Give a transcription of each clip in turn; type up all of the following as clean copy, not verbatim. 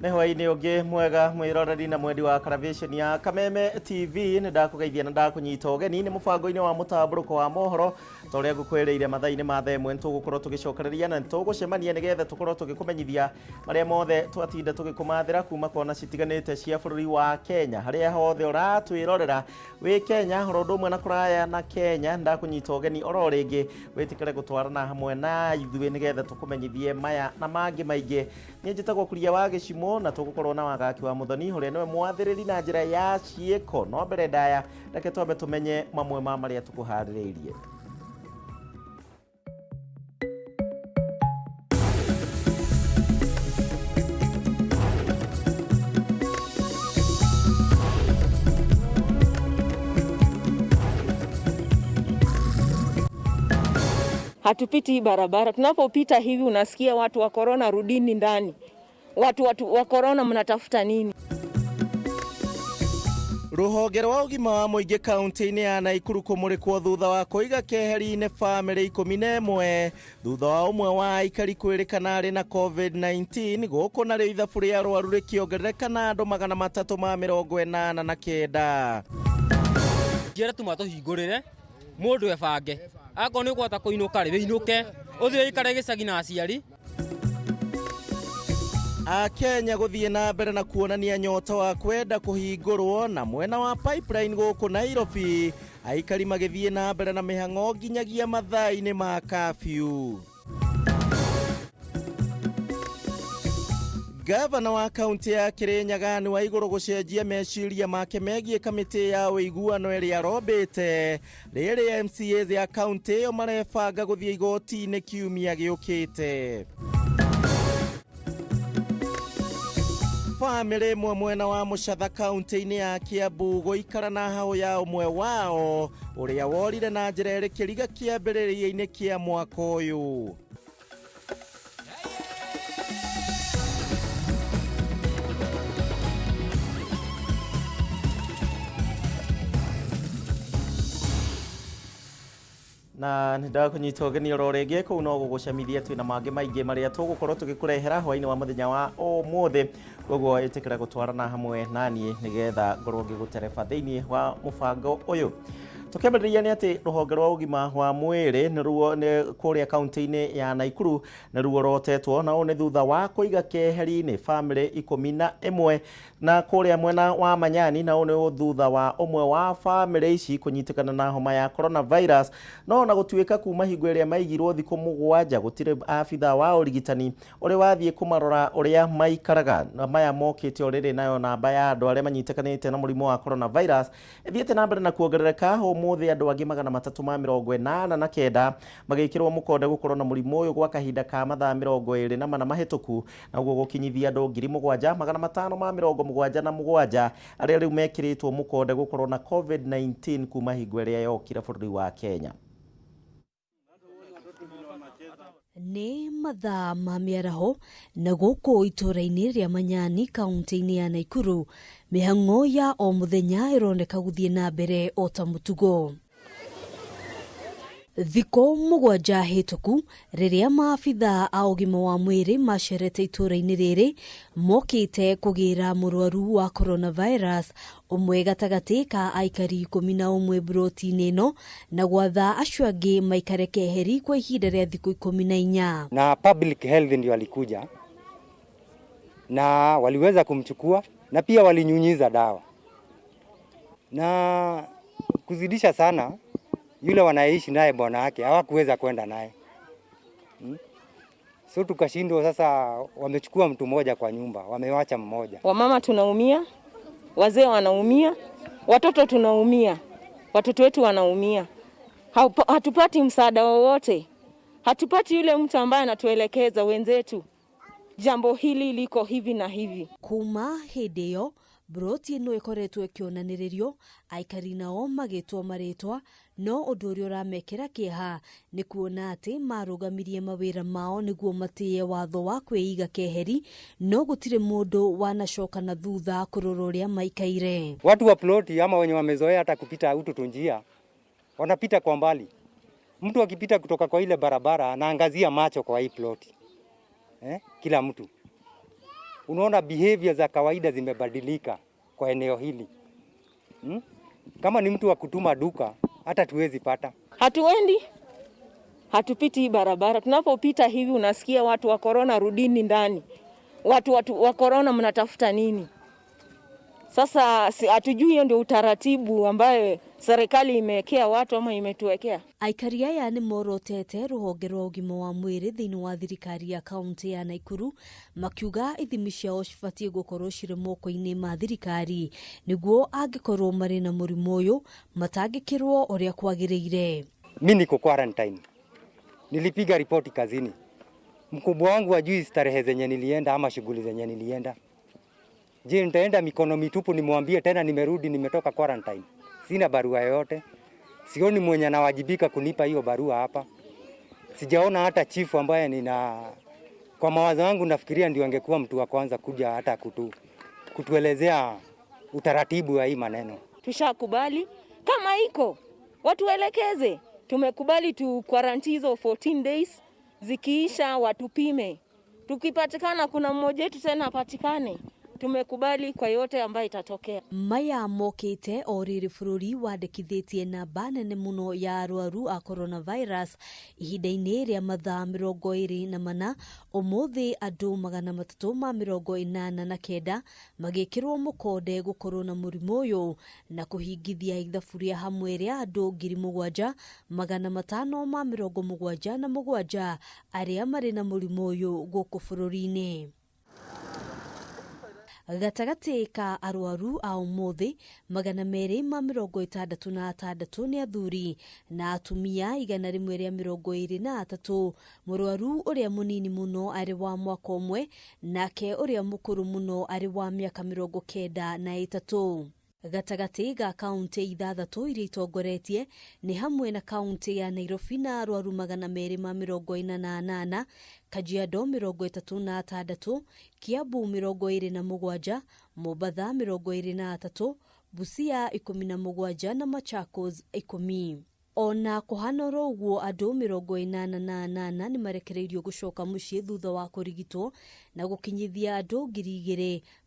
Nĩ hwaĩ-inĩ ũngĩ mwega mwĩroreri na mwendi wa karavĩceni ya Kameme TV. Nĩ ndakũgeithia na ndakũnyita ũgeni nĩ mũbango-inĩ wa mũtambũrũko wa mohoro. Ta ũrĩa ngũkwĩrĩire, mathaa-inĩ ma 1:00 nĩ tũgũkorwo tũgĩcokereria na nĩ tũgũcemania nĩgetha tũkorwo tũgĩkũmenyithia marĩa mothe twatinda tũgĩkũmathĩra kuma kona citiganĩte cia bũrũri wa Kenya. Harĩa hothe ũratwĩrorera wĩ Kenya oro ũndũ ũmwe na kũraya na Kenya, ndakũnyita ũgeni oro rĩngĩ wĩtĩkĩre gũtwarana hamwe na ithuĩ nĩgetha tũkũmenyithie maya na mangĩ maingĩ. Niĩ njĩtagwo Kuria wa Gĩcimũ na tũgũkorwo na Wagaki wa Mũthoni ũrĩa nĩwe mwathĩrĩri na njĩra ya ciĩko. No mbere ndaya, reke twambe tũmenye mamwe ma marĩa tũkũharĩrĩirie. Hatupiti hii barabara. Tunapopita hivi unasikia watu wa korona, rudini ndani. Watu wa korona mnatafuta nini? Rũhonge rwa ũgima wa mũingĩ kaunti-inĩ ya Naikuru kũmũrĩkwo thutha wa kũiga keheri-inĩ bamĩrĩ 11 thutha wa ũmwe wa aikari kwĩrĩkana arĩ na COVID-19. Gũkũ narĩo ithabu rĩa arwaru rĩkĩongerereka na andũ 389. Njĩra tu matũhingũrĩre mũndũ ebange, akorwo nĩ ũkũhota kũinũka rĩ, wĩinũke ũthiĩ ũikare gĩcagi na aciari. Akenya gũthiĩ na mbere na kuonania nyota wa kwenda kũhingũrwo na mwena wa Pipeline gũkũ Nairobi, aikari magĩthiĩ na mbere na mĩhang'o nginyagia mathaa-inĩ ma kabiũ. Gavana wa kaunti ya Kirinyaga nĩ wa igũrũ gũcenjia meciria make megiĩ kamĩtĩ ya ũiguano ĩrĩa arombĩte rĩrĩ MCAs ya kaunti ĩyo marebanga gũthiĩ igoti-inĩ kiumia gĩũkĩte. Bamĩrĩ ĩmwe mwena wa Mũcatha kaunti-inĩ ya Kiambu gũikara na hau ya ũmwe wao ũrĩa worire na njĩra ĩrĩ kĩriga kĩambĩrĩria-inĩ kĩa mwaka ũyũ. Na nĩ ndakũnyita ũgeni oro rĩngĩ kũu no gũgũcemithia twĩna mangĩ maingĩ marĩa tũgũkorwo tũgĩkũrehera hwaĩ-inĩ wa mũthenya wa ũmũthĩ. Koguo ĩtĩkĩra gũtwarana hamwe na niĩ nĩgetha ngorwo ngĩgũtereba thĩinĩ wa mũbango ũyũ. Tũkĩambĩrĩria nĩ atĩ rũhonge rwa ũgima wa mwĩrĩ nĩruo nĩ kũrĩa kaunti-inĩ ya Naikuru nĩruo rotetwo, na ũũ nĩ thutha wa kũiga keheri-inĩ bamĩrĩ 11 na kũrĩa mwena wa Manyani, na ũũ nĩ thutha wa ũmwe wa bamĩrĩ ici kũnyitĩkana na homa ya coronavirus. No ona gũtuĩka kuma hingo ĩrĩa maigirwo thikũ 7 gũtirĩ abitha wa ũrigitani ũrĩ wathiĩ kũmarora ũrĩa maikaraga. Na maya mokĩte o rĩrĩ nayo namba ya andũ arĩa manyitĩkanĩte na mũrimũ wa coronavirus ĩthiĩte na mbere na kuongerereka. Ũmũthĩ andũ angĩ 389 magĩkĩrwo mũkonde gũkorwo na mũrimũ ũyũ gwa kahinda ka mathaa 24 mahĩtũku, na ũguo gũkinyithia andũ 7577 arĩa rĩu mekĩrĩtwo mũkonde gũkorwo na COVID-19 kuma hingo ĩrĩa yokire bũrũri wa Kenya. Nĩ mathaa ma mĩaraho na gũkũ itũũra-inĩ rĩa Manyani kaunti-inĩ ya Naikuru, mĩhang'o ya o mũthenya ĩroneka gũthiĩ na mbere o ta mũtugo. Thikũ 7 hĩtũku rĩrĩa maabitha a ũgima wa mwĩrĩ macerete itũũra-inĩ rĩrĩ mokĩte kũgĩra mũrwaru wa coronavirus ũmwe gatagatĩ ka aikari 11 mburoti-inĩ ĩno na gwatha acio angĩ maikare keheri kwa ihinda rĩa thikũ 14. Na public health ndio walikuja na waliweza kumchukua na pia walinyunyiza dawa na kuzidisha sana yule wanaishi naye bwana yake hawakuweza kwenda naye. So tukashindwa sasa, wamechukua mtu mmoja kwa nyumba, wamewacha mmoja. Wamama tunaumia, wazee wanaumia, watoto tunaumia, watoto wetu wanaumia. Hatupati msaada wowote. Hatupati yule mtu ambaye anatuelekeza wenzetu jambo hili liko hivi na hivi. Kuma hĩndĩ ĩyo mburoti ĩno ĩkoretwo ĩkĩonanĩrĩrio aikari nao magĩtwo marĩtwa, no ũndũ ũrĩa ũramekĩra kĩeha nĩ kuona atĩ marũgamirie mawĩra mao nĩguo matĩye watho wa kwĩiga keheri, no gũtirĩ mũndũ wanacoka na thutha kũrora ũrĩa maikaire. Watu wa ploti ama wenye wamezoea hata kupita utu tunjia wanapita kwa mbali. Mtu akipita kutoka kwa ile barabara anaangazia macho kwa hii ploti. Kila mtu. Unaona behavior za kawaida zimebadilika kwa eneo hili. Kama ni mtu wa kutuma duka hata tuwezi pata. Hatuendi, hatupiti hii barabara. Tunapopita hivi unasikia watu wa korona, rudini ndani. Watu wa korona mnatafuta nini? Sasa hatujui hiyo ndio utaratibu ambaye serikali imewekea watu ama imetuwekea. Aikari aya nĩ morotete rũhonge rwa ũgima wa mwĩrĩ thĩinĩ wa thirikari ya kaunti ya Naikuru makiuga ithimi ciao cibatiĩ gũkorwo cirĩ moko-inĩ ma thirikari nĩguo angĩkorwo marĩ na mũrimũ ũyũ matangĩkĩrwo ũrĩa kwagĩrĩire. Mi niko quarantine. Nilipiga ripoti kazini. Mkubwa wangu hajui starehe zenye nilienda ama shughuli zenye nilienda. Je, nitaenda mikono mitupu nimwambie tena nimerudi nimetoka quarantine? Sina barua yoyote. Sioni mwenye anawajibika kunipa hiyo barua hapa. Sijaona hata chifu ambaye nina, kwa mawazo yangu nafikiria ndio angekuwa mtu wa kwanza kuja hata kutuelezea utaratibu wa hii maneno. Tushakubali kama iko watuelekeze. Tumekubali tu quarantine hizo 14 days, zikiisha watupime. Tukipatikana kuna mmoja wetu tena apatikane. Tumekubali kwa yote ambayo itatokea. Maya mokite o rĩrĩ bũrũri wandĩkithĩtie namba nene mũno ya arwaru a coronavirus ihinda-inĩ rĩa mathaa 24. Ũmũthĩ andũ 389 magĩkĩrwo mũkonde gũkorwo na mũrimũ ũyũ na kũhingithia ithabu rĩa hamwe rĩa andũ 7577 arĩa marĩ na mũrimũ ũyũ gũkũ bũrũri-inĩ. Gatagatĩ ka arwaru a ũmũthĩ 266 nĩ athuri na atumia 123. Mũrwaru ũrĩa mũnini mũno arĩ wa mwaka ũmwe nake ũrĩa mũkũrũ mũno arĩ wa mĩaka 93. Gatagatĩ ga kaunti 6 iria itongoretie nĩ hamwe na kaunti ya Nairobi na arwaru 248, Kajiado 36, Kiambu 27, Mombatha 23, Busia 17 na Machakos 10. Ona kũhana oro ũguo andũ 88 nĩ marekereirio gũcoka mũciĩ thutha wa kũrigitwo na gũkinyithia andũ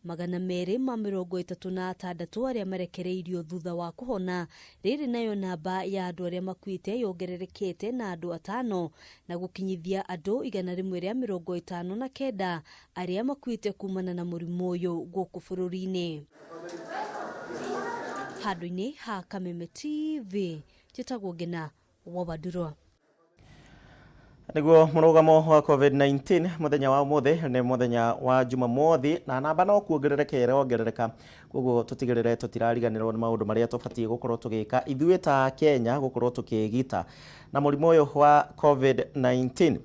2236 arĩa marekereirio thutha wa kũhona. Rĩrĩ nayo namba ya andũ arĩa makuĩte yongererekete na andũ 5 na gũkinyithia andũ 159 arĩa makuĩte kumana na mũrimũ ũyũ gũkũ bũrũri-inĩ. Handũ-inĩ ha Kameme TV njĩtagwo Ngina wa Wandurwa. Niguo mũrũgamo wa COVID-19 mũthenya wa ũmũthĩ nĩ mũthenya wa Jumamothi na namba no kuongerereka ĩrongerereka, koguo tũtigĩrĩre tũtirariganĩrwo nĩ maũndũ marĩa tũbatiĩ gũkorwo tũgĩka ithuĩ ta Kenya gũkorwo tũkĩgita na mũrimũ ũyũ wa COVID-19.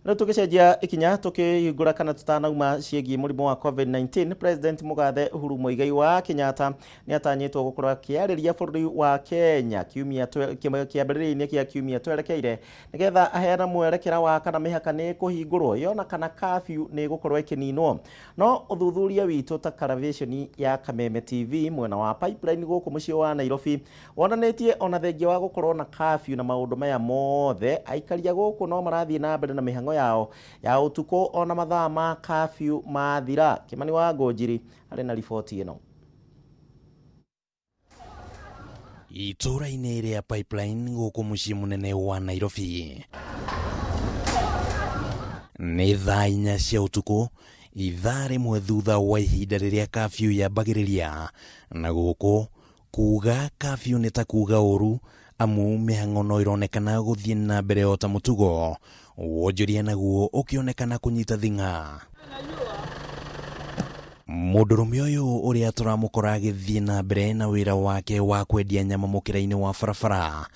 Rĩu tũgĩcenjia ikinya tũkĩhingũra kana tũtanauma ciĩgiĩ mũrimũ wa COVID-19, President Mũgathe Uhuru Muigai wa Kenyatta nĩ atanyĩtwo gũkorwo akĩarĩria bũrũri wa Kenya kiumia kĩambĩrĩria-inĩ kĩa kiumia twerekeire nĩgetha aheane mwerekera wa kana mĩhaka nĩ ĩkũhingũrwo yona kana curfew nĩ ĩgũkorwo ĩkĩninwo. No ũthuthuria witũ ta karavĩconi ya Kameme TV mwena wa Pipeline gũkũ mũciĩ wa Nairobi wonanĩtie ona thengia wa gũkorwo na curfew na maũndũ maya mothe aikaria gũkũ no marathiĩ na mbere na mĩhang'o yao ya ũtukũ ona mathaa ma curfew mathira. Kimani wa Ngũnjiri arĩ na riboti ĩno. Itũũra-inĩ rĩa Pipeline gũkũ mũciĩ mũnene wa Nairobi nĩ thaa 4 cia ũtukũ, ithaa rĩmwe thutha wa ihinda rĩrĩa curfew yambagĩrĩria, na gũkũ kuga curfew nĩ ta kuga ũru amu mĩhang'o no ĩronekana gũthiĩ na mbere o ta mũtugo, wonjoria naguo ũkĩonekana kũnyita thing'a. Mũndũrũme ũyũ ũrĩa tũramũkora agĩthiĩ na mbere na wĩra wake wa kwendia nyama mũkĩra-inĩ wa barabara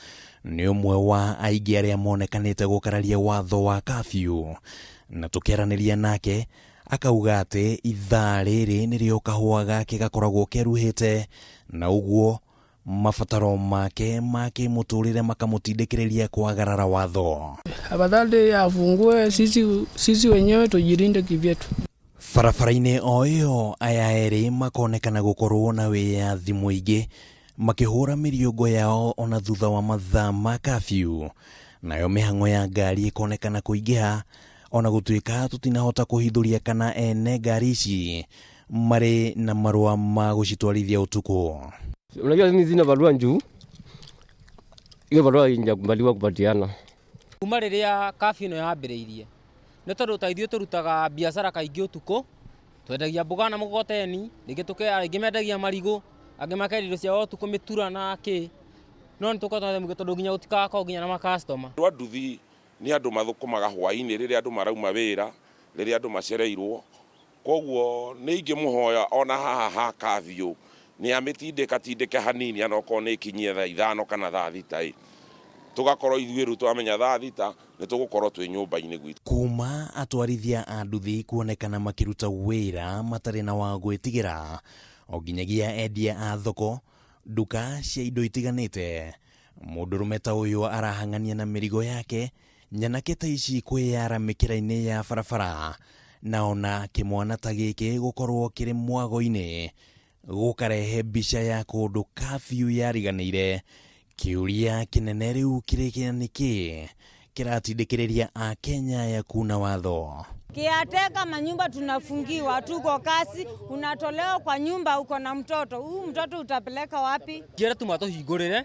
nĩ ũmwe wa aingĩ arĩa monekanĩte gũkararia watho wa curfew, na tũkĩaranĩria nake akauga atĩ ithaa rĩrĩ nĩrĩo kahũa gake gakoragwo keruhĩte na ũguo mabataro make ma kĩmũtũrĩre makamũtindĩkĩrĩria kwagarara watho. Afadhali afungue, sisi wenyewe tujilinde kivyetu. Barabara-inĩ o ĩyo aya erĩ makonekana gũkorwo na wĩyathi mũingĩ makĩhũra mĩriũngo yao ona thutha wa mathaa ma curfew, nayo mĩhang'o ya ngari ĩkonekana kũingĩha Ona gũtuĩka tũtinahota kũhithũria kana ene ngari ici marĩ na marũa ma gũcitwarithia ũtukũ. Unajua mimi sina barua njuu, hiyo barua haijakubaliwa kupatiana. Kuma rĩrĩa curfew ĩno yambĩrĩirie, nĩ tondũ ta ithuĩ tũrutaga biacara kaingĩ ũtukũ, twendagia mboga na mũgogoteni, rĩngĩ tũke aingĩ mendagia marigũ, angĩ makendia indo ciao ũtukũ mĩtura na kĩ, no nĩ tũkoretwo na thĩna tondũ nginya gũtikakorwo nginya na makastoma. Andũ a nduthi nĩ andũ mathũkũmaga hwaĩ-inĩ rĩrĩa andũ marauma wĩra, rĩrĩa andũ macereirwo, koguo nĩ ingĩmũhoya ona haha ha curfew nĩ amĩtindĩka tindĩke hanini onokorwo nĩ ĩkinyie thaa 5 kana thaa 6 ĩ, tũgakorwo ithuĩ rĩu twamenya thaa 6 nĩ tũgũkorwo twĩ nyũmba-inĩ gwitũ. Kuma atwarithia a nduthi kuonekana makĩruta wĩra matarĩ na wa gwĩtigĩra, o nginyagia endia a thoko, nduka cia indo itiganĩte, mũndũrũme ta ũyũ arahang'ania na mĩrigo yake, nyanake ta ici kwĩyara mĩkĩra-inĩ ya barabara, na ona kĩmwana ta gĩkĩ gũkorwo kĩrĩ mwago-inĩ gũkarehe mbica ya kũndũ curfew yariganĩire. Kĩũria kĩnene rĩu kĩrĩ kĩa nĩkĩ kĩratindĩkĩrĩria Akenya ya kuna watho. Kiateka manyumba tunafungiwa, tuko kasi, unatolewa kwa nyumba uko na mtoto. Huu mtoto utapeleka wapi? Njĩra tu matũhingũrĩre,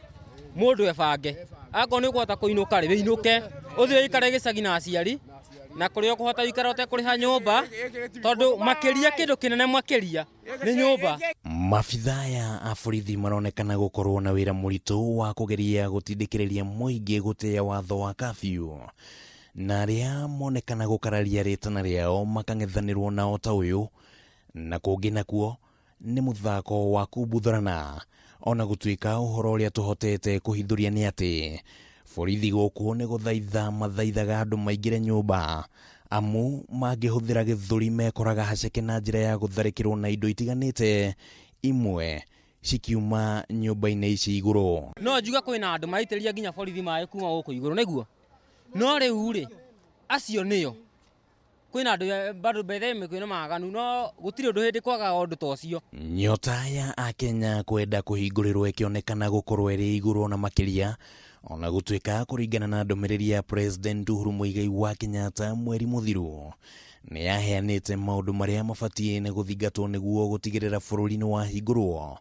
mũndũ ebange. Akorwo nĩ ũkũhota kũinũka rĩ, wĩinũke, ũthiĩ ũikare gĩcagi na aciari, na kũrĩa ũkũhota gũikara ũtekũrĩha nyũmba, tondũ makĩria kĩndũ kĩnene makĩria nĩ nyũmba. Mabithaa ya a borithi maronekana gũkorwo na wĩra mũritũ wa kũgeria gũtindĩkĩrĩria mũingĩ gũtĩĩa watho wa curfew, na arĩa monekana gũkararia rĩtana rĩao makang'ethanĩrwo nao ta ũyũ, na kũngĩ nakuo nĩ mũthako wa kumbuthũrana. Ona gũtuĩka ũhoro ũrĩa tũhotete kũhithũria nĩ atĩ borithi gũkũ nĩ gũthaitha mathaithaga andũ maingĩre nyũmba, amu mangĩhũthĩra gĩthũri mekoraga haceke na njĩra ya gũtharĩkĩrwo na indo itiganĩte, imwe cikiuma nyũmba-inĩ ici igũrũ. No njuge kwĩna andũ maraitĩrĩria nginya borithi maĩ kuma gũkũ igũrũ nĩguo, no rĩu rĩ acio nĩo kwĩna andũ bado bethe kwĩna maganu, no gũtirĩ ũndũ hĩndĩ kwagaga ũndũ ta ũcio. Nyota ya Akenya kwenda kũhingũrĩrwo ĩkĩonekana gũkorwo ĩrĩ igũrũ na makĩria, ona gũtuĩka kũringana na ndũmĩrĩri ya President Uhuru Muigai wa Kenyatta mweri mũthiru nĩ yaheanĩte maũndũ marĩa mabatiĩ nĩ gũthingatwo nĩguo gũtigĩrĩra bũrũri nĩ wahingũrwo.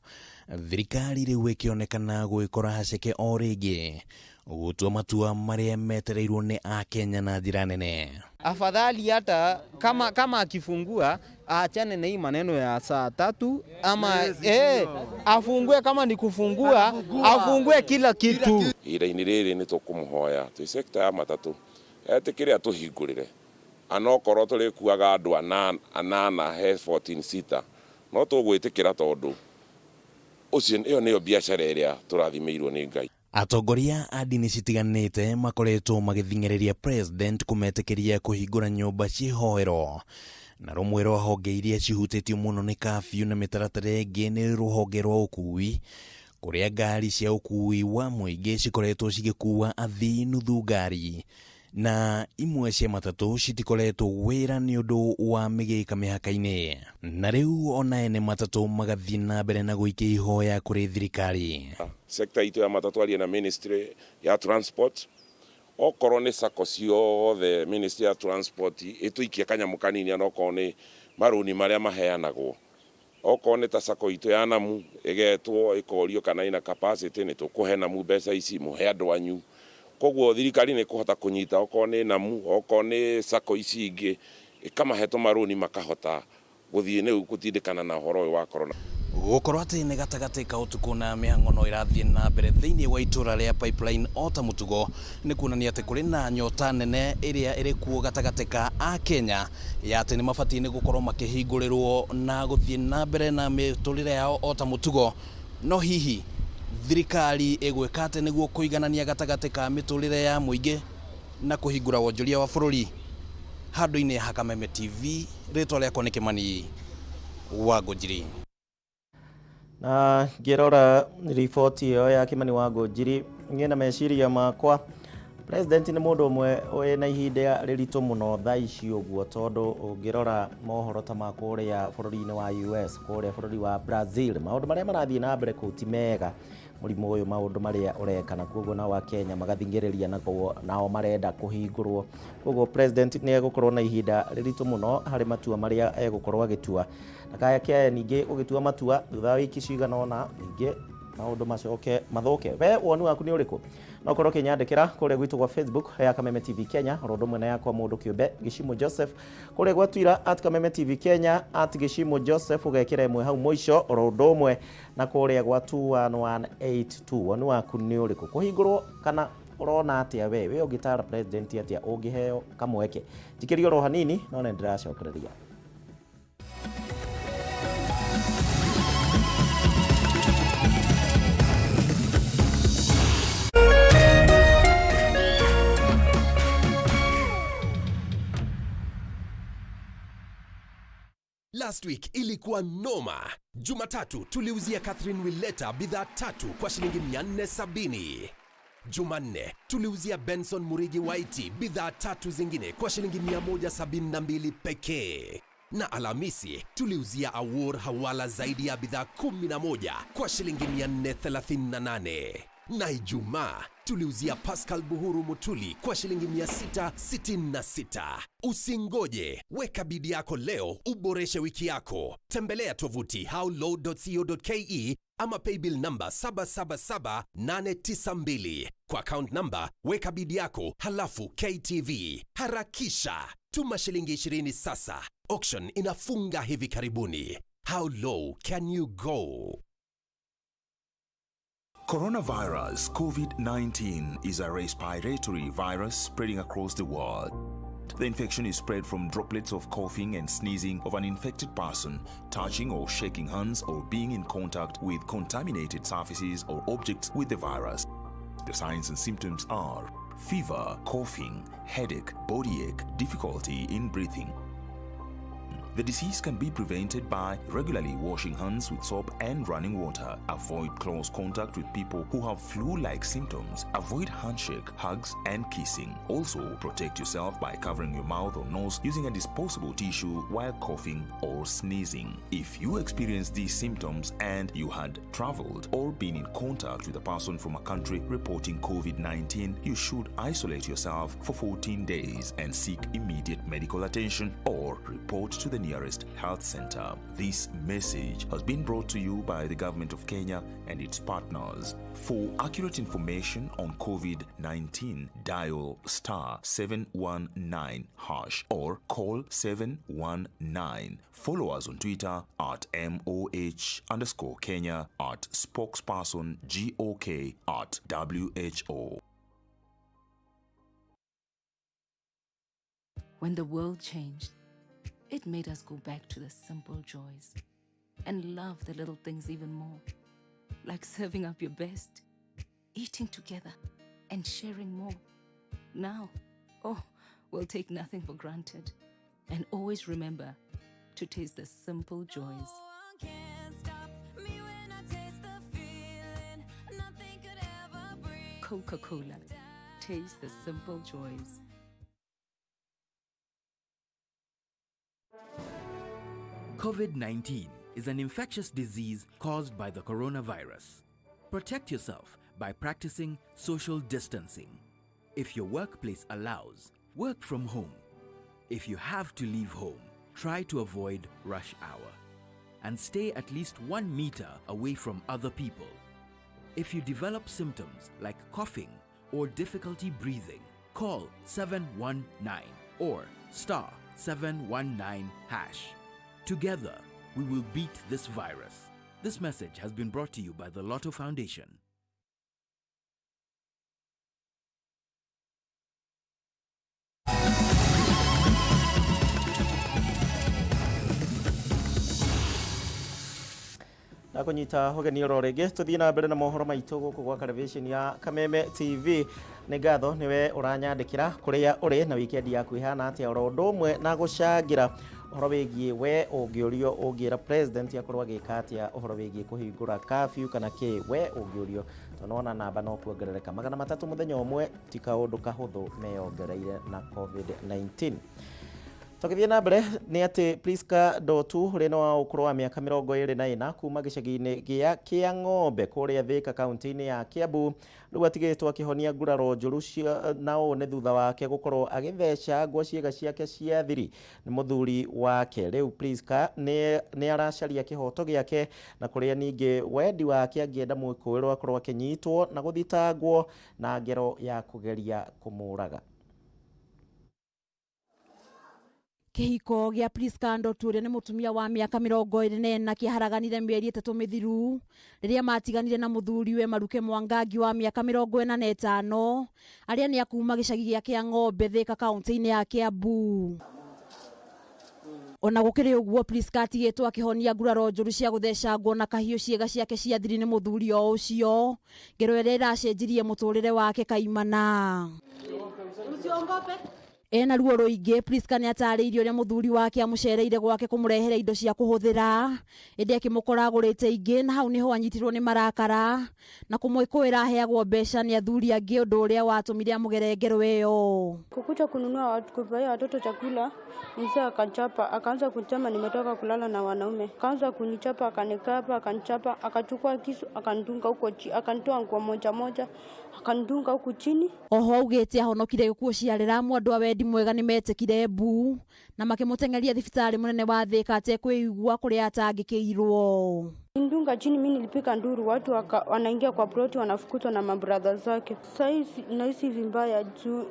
Thirikari rĩu ĩkĩonekana gwĩkora haceke o rĩngĩ gũtua matua marĩa metereirwo nĩ Akenya na njĩra nene. Afadhali hata kama akifungua aachane na hii maneno ya saa 3 ama afungue, kama ni kufungua afungue kila kitu. Ihinda-inĩ rĩrĩ nĩ tũkũmũhoya twĩ sector ya matatũ etĩkĩre atũhingũrĩre, anokorwo tũrĩkuaga andũ anana he 14 seater no tũgwĩtĩkĩra tondũ ũcio ĩyo nĩyo biacara ĩrĩa tũrathimĩirwo nĩ Ngai. Atongoria a ndini citiganĩte makoretwo magĩthing'ĩrĩria president kũmetĩkĩria kũhingũra nyũmba cia ihoero, na rũmwe rwa honge iria cihutĩtio mũno nĩ curfew na mĩtaratara ĩngĩ nĩ rũhonge rwa ũkui, kũrĩa ngari cia ũkui wa mũingĩ cikoretwo cigĩkua athii nuthu ngari, na imwe cia matatũ citikoretwo wĩra nĩ ũndũ wa mĩgĩka mĩhaka-inĩ. Na rĩu ona ene matatũ magathiĩ na mbere na gũikia ihoya kũrĩ thirikari. Sekta itũ ya matatũ aria na ministry ya transport, okorwo nĩ sacco ciothe ministry ya transport ĩtũikie kanyamũ kanini, onokorwo nĩ marũni marĩa maheanagwo, okorwo nĩ ta sacco itũ ya Namu ĩgetwo ĩkorio kana ĩna capacity nĩ tũkũhe Namu mbeca ici mũhe andũ anyu. Koguo thirikari nĩ kũhota kũnyita okorwo nĩ Namu, okorwo nĩ sacco ici ingĩ ĩkamahe tũmarũni makahota gũthiĩ nĩu gũtindĩkana na ũhoro ũyũ wa corona. Gũkorwo atĩ nĩ gatagatĩ ka ũtukũ na mĩhang'o no ĩrathiĩ na mbere thĩinĩ wa itũra rĩa Pipeline o ta mũtugo, nĩ kuonania atĩ kũrĩ na nyota nene ĩrĩa ĩrĩ kuo gatagatĩ ka Akenya ya atĩ nĩ mabatiĩ nĩ gũkorwo makĩhingũrĩrwo na gũthiĩ na mbere na mĩtũrĩre yao o ta mũtugo. No hihi thirikari ĩgwĩka atĩ nĩguo kũiganania gatagatĩ ka mĩtũrĩre ya mũingĩ na kũhingũra wonjoria wa bũrũri? Handũ-inĩ ha Kameme TV, rĩtwa rĩakwa nĩ Kĩmani wa Ngũnjiri. Na ngĩrora riboti ĩyo ya Kĩmani wa Ngũnjiri, niĩ na meciria makwa President nĩ mũndũ ũmwe wĩna ihinda rĩritũ mũno thaa ici ũguo, tondũ ũngĩrora mohoro ta ma kũrĩa bũrũri-inĩ wa US, kũrĩa bũrũri wa Brazil, maũndũ marĩa marathiĩ na mbere kũu ti mega, mũrimũ ũyũ maũndũ marĩa ũreka, na koguo nao a Kenya magathingĩrĩria naguo nao marenda kũhingũrwo. Koguo president nĩ egũkorwo na ihinda rĩritũ mũno harĩ matua marĩa egũkorwo agĩtua, ndakake ningĩ gũgĩtua matua thutha wa wiki cigana ũna ningĩ maũndũ macoke mathũke. We woni waku nĩ ũrĩkũ? No ũkorwo ũkĩnyandĩkĩra kũrĩa gwitũ gwa Facebook ya Kameme TV Kenya, oro ũndũ ũmwe na yakwa mũndũ kĩũmbe Gĩcimũ Joseph, kũrĩa gwa Twitter at Kameme TV Kenya, at Gĩcimũ Joseph, ũgekĩra ĩmwe hau mũico, oro ũndũ ũmwe na kũrĩa gwa 21182. Woni waku nĩ ũrĩkũ? Kũhingũrwo kana ũrona atĩa we? We ũngĩtara president atĩa ũngĩheo kamweke? Njikĩria oro hanini no nĩ ndĩracokereria. Last week ilikuwa noma. Jumatatu tuliuzia Catherine Willeta bidhaa tatu kwa shilingi 470. Jumanne tuliuzia Benson Murigi Waiti bidhaa tatu zingine kwa shilingi 172 pekee. Na Alhamisi tuliuzia Awor Hawala zaidi ya bidhaa 11 kwa shilingi 438. Na Ijumaa tuliuzia Pascal Buhuru Mutuli kwa shilingi 666. Usingoje, weka bidii yako leo uboreshe wiki yako. Tembelea tovuti howlow.co.ke ama paybill number 777892 kwa account number, weka bidii yako halafu KTV. Harakisha, tuma shilingi 20 sasa. Auction inafunga hivi karibuni. How low can you go? Coronavirus COVID-19 is a respiratory virus spreading across the world. The infection is spread from droplets of coughing and sneezing of an infected person, touching or shaking hands, or being in contact with contaminated surfaces or objects with the virus. The signs and symptoms are fever, coughing, headache, body ache, difficulty in breathing. The disease can be prevented by regularly washing hands with soap and running water. Avoid close contact with people who have flu-like symptoms. Avoid handshake, hugs, and kissing. Also, protect yourself by covering your mouth or nose using a disposable tissue while coughing or sneezing. If you experience these symptoms and you had traveled or been in contact with a person from a country reporting COVID-19, you should isolate yourself for 14 days and seek immediate medical attention or report to the nearest health center. This message has been brought to you by the government of Kenya and its partners. For accurate information on COVID-19, dial star 719 hash or call 719. Follow us on Twitter at MOH underscore Kenya, at spokesperson GOK, at WHO. When the world changed, it made us go back to the simple joys and love the little things even more, like serving up your best, eating together, and sharing more. Now, oh, we'll take nothing for granted and always remember to taste the simple joys. Coca Cola. Taste the simple joys. COVID-19 is an infectious disease caused by the coronavirus. Protect yourself by practicing social distancing. If your workplace allows, work from home. If you have to leave home, try to avoid rush hour and stay at least 1 meter away from other people. If you develop symptoms like coughing or difficulty breathing, call 719 or star 719 hash. Together, we will beat this virus. This message has been brought to you by the Lotto Foundation. Ndakunyita ũgeni oro rĩngĩ, tũthiĩ na mbere na mohoro maitũ gũkũ gwa television ya Kameme TV. Nĩ ngatho nĩwe ũranyandĩkĩra kũrĩa ũrĩ na weekend yaku ihana atĩa, oro ũndũ ũmwe na gũcangĩra Ũhoro wĩgiĩ we ũngĩũrio ũngĩra president akorwo agĩka atĩa ũhoro wĩgiĩ kũhingũra curfew kana kĩ, we ũngĩũrio, tondũ nĩwona namba no kuongerereka 300 mũthenya ũmwe, ti kaũndũ kahũthũ meyongereire na COVID-19. Tũgĩthiĩ na mbere nĩ atĩ Priska Ndotu ũrĩa nĩ wa ũkũrũ wa mĩaka 24 kuma gĩcagi-inĩ gĩa Kĩang'ombe kũrĩa Thĩka kaunti-inĩ ya Kiambu rĩu atigĩtwo akĩhonia nguraro njũru na ũũ nĩ thutha wake gũkorwo agĩthecangwo ciĩga ciake cia thiri nĩ mũthuri wake. Rĩu Priska nĩ aracaria kĩhoto gĩake na kũrĩa ningĩ wendi wake angĩenda mwĩkũĩrwo akorwo akĩnyitwo na gũthitangwo na ngero ya kũgeria kũmũraga. Kĩhiko gĩa Priska Ndotu ũrĩa nĩ mũtumia wa mĩaka 24 kĩaharaganire mĩeri 3 mĩthiru rĩrĩa matiganire na mũthuriwe Maruke Mwangangi wa mĩaka 45 arĩa nĩ akuma gĩcagi gĩa Kĩang'ombe Thĩka kaunti-inĩ ya Kiambu. Ona gũkĩrĩ ũguo, Priska atigĩtwo akĩhonia nguraro njũru cia gũthecangwo na kahiũ ciĩga ciake cia thiri nĩ mũthuri o ũcio, ngero ĩrĩa ĩracenjirie mũtũrĩre wake kaimana. Ena ruo rũingĩ, Priska nĩ atarĩirie ũrĩa mũthuri wake amũcereire gwake kũmũrehera indo cia kũhũthĩra, ĩndĩ akĩmũkora agũrĩte ingĩ na hau nĩho anyitirwo nĩ marakara na kũmwĩkũĩra aheagwo mbeca nĩ athuri angĩ, ũndũ ũrĩa watũmire amũgere ngero ĩyo. Kukuja kununua kupaia watoto chakula, mzee akachapa, akaanza kuchama nimetoka kulala na wanaume. Akaanza kunichapa, akanikapa, akanichapa, akachukua kisu, akanidunga huko chini, akanitoa nguo moja moja, akanidunga huku chini. Oho augĩte ahonokire gĩkuũ ciarĩra andũ a wendi mwega nĩ metĩkire mbu na makĩmũteng'eria thibitarĩ mũnene wa Thĩka atekwĩigua kũrĩa atangĩkĩirwo. Ndunga chini, mimi nilipika nduru, watu wanaingia kwa ploti wanafukuzwa na mabradha zake. Sasa nahisi vibaya juu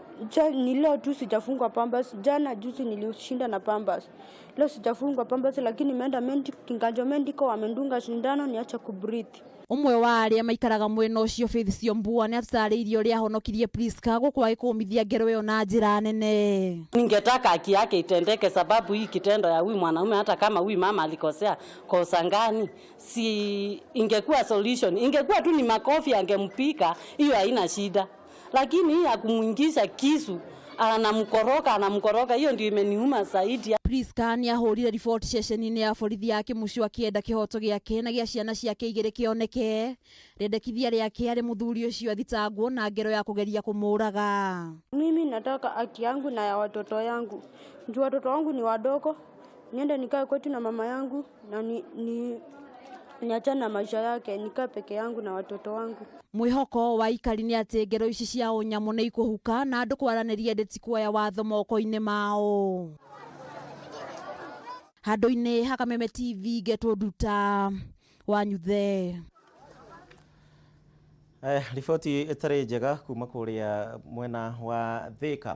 ni leo tu sijafungwa Pampers, jana juzi nilishinda na Pampers. Leo sijafungwa Pampers, lakini nimeenda Kiganjo Medical wamendunga sindano niache kubreathe. Ũmwe wa arĩa maikaraga mwena ũcio Faith Siombua nĩ atarĩirie ũrĩa ahonokirie Priska gũkũ agĩkũmithia ngero ĩyo na njĩra nene. Ningetaka haki yake itendeke, sababu hii kitendo ya huyu mwanaume, hata kama huyu mama alikosea kosa gani, si ingekuwa solution, ingekuwa tu ni makofi angempika, hiyo haina shida. Lakini hii ya kumuingisha kisu anamkoroka, hiyo ndio imeniuma zaidi. Priska nĩ ahũrire riboti ceceni-inĩ ya borithi ya Kĩmucu akĩenda kĩhoto gĩake na gĩa ciana ciake igĩrĩ kĩoneke. Rĩendekithia rĩake arĩ mũthuri ũcio athitangwo na ngero ya kũgeria kũmũraga. Mimi nataka haki yangu na ya watoto yangu. Juu watoto wangu ni wadogo, niende nikae kwetu na mama yangu na niachane na maisha yake, nikae peke yangu na watoto wangu. Mwĩhoko wa aikari nĩ atĩ ngero ici cia ũnyamũ nĩ ikũhuka na andũ kwaranĩria ĩndĩ ti kuoya watho moko-inĩ mao. Handũ-inĩ ha Kameme TV ngetwo Nduta wa Nyuthe. Riboti ĩtarĩ njega kuma kũrĩa mwena wa Thĩka.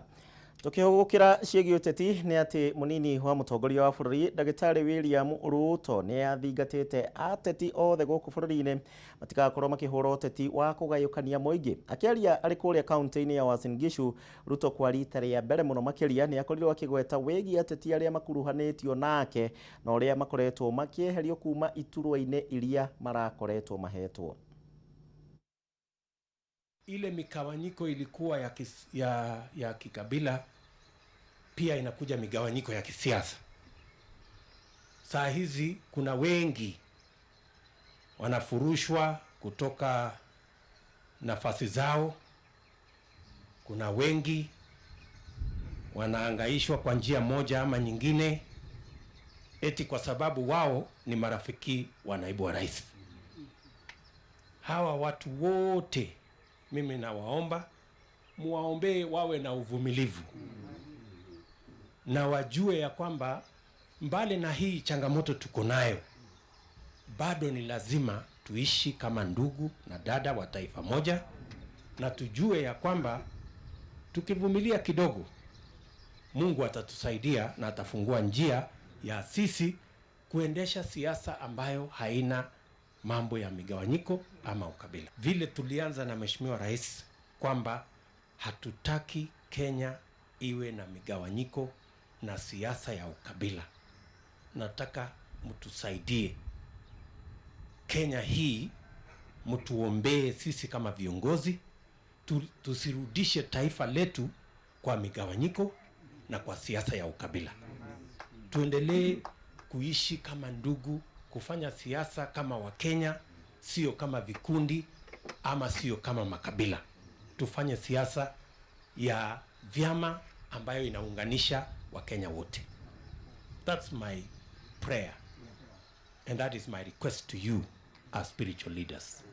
Tũkĩhũgũkĩra ciĩgiĩ ũteti nĩ atĩ mũnini wa mũtongoria wa bũrũri Ndagĩtarĩ William Ruto nĩ athingatĩte ateti othe gũkũ bũrũri-inĩ matigakorwo makĩhũra ũteti wa kũgayũkania mũingĩ. Akĩaria arĩ kũrĩa kaunti-inĩ ya Uasin Gishu, Ruto kwa rita rĩa mbere mũno makĩria nĩ akorirwo akĩgweta wĩgiĩ ateti arĩa makuruhanĩtio nake na ũrĩa makoretwo makĩeherio kuma iturwa-inĩ iria marakoretwo mahetwo. Ile migawanyiko ilikuwa ya kikabila, pia inakuja migawanyiko ya kisiasa. Saa hizi kuna wengi wanafurushwa kutoka nafasi zao, kuna wengi wanaangaishwa kwa njia moja ama nyingine, eti kwa sababu wao ni marafiki wa naibu wa rais. Hawa watu wote mimi nawaomba muwaombee wawe na uvumilivu na wajue ya kwamba mbali na hii changamoto tuko nayo, bado ni lazima tuishi kama ndugu na dada wa taifa moja, na tujue ya kwamba tukivumilia kidogo, Mungu atatusaidia na atafungua njia ya sisi kuendesha siasa ambayo haina mambo ya migawanyiko ama ukabila. Vile tulianza na Mheshimiwa Rais kwamba hatutaki Kenya iwe na migawanyiko na siasa ya ukabila. Nataka mtusaidie Kenya hii, mtuombee sisi kama viongozi, tusirudishe taifa letu kwa migawanyiko na kwa siasa ya ukabila. Tuendelee kuishi kama ndugu, kufanya siasa kama Wakenya, sio kama vikundi ama sio kama makabila. Tufanye siasa ya vyama ambayo inaunganisha Wakenya wote. That's my prayer and that is my request to you as spiritual leaders.